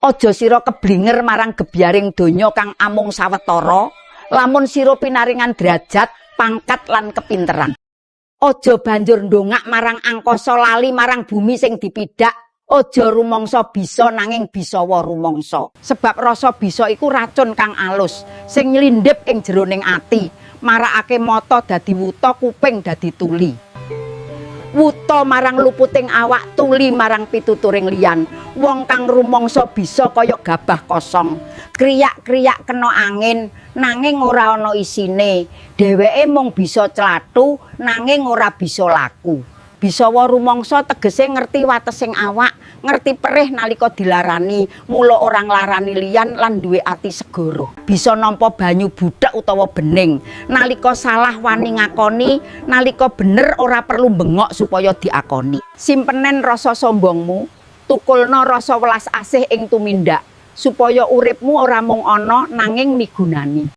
Aja sira keblinger marang gebyaring donya kang amung sawetara, lamun sira pinaringan derajat, pangkat lan kepinteran. Aja banjur ndongak marang angkasa lali marang bumi sing dipidak. Aja rumangsa bisa nanging bisawa rumangsa. Sebab rasa bisa iku racun kang alus sing nylindhip ing jeroning ati, marakake mata dadi wuta, kuping dadi tuli. Wuta marang luputing awak, tuli marang pituturing liyan. Wong kang rumangsa bisa kaya gabah kosong. Kriyak-kriyak kena angin nanging ora ana isine. Dheweke mung bisa clathu nanging ora bisa laku. Bisawa rumangsa tegese ngerti watesing awak, ngerti perih nalika dilarani, mula ora nglarani liyan lan duwe ati segara. Bisa nampa banyu buthek utawa bening. Nalika salah wani ngakoni, nalika bener ora perlu bengok supaya diakoni. Simpenen rasa sombongmu, tukulna rasa welas asih ing tumindak, supaya uripmu ora mung ana nanging migunani.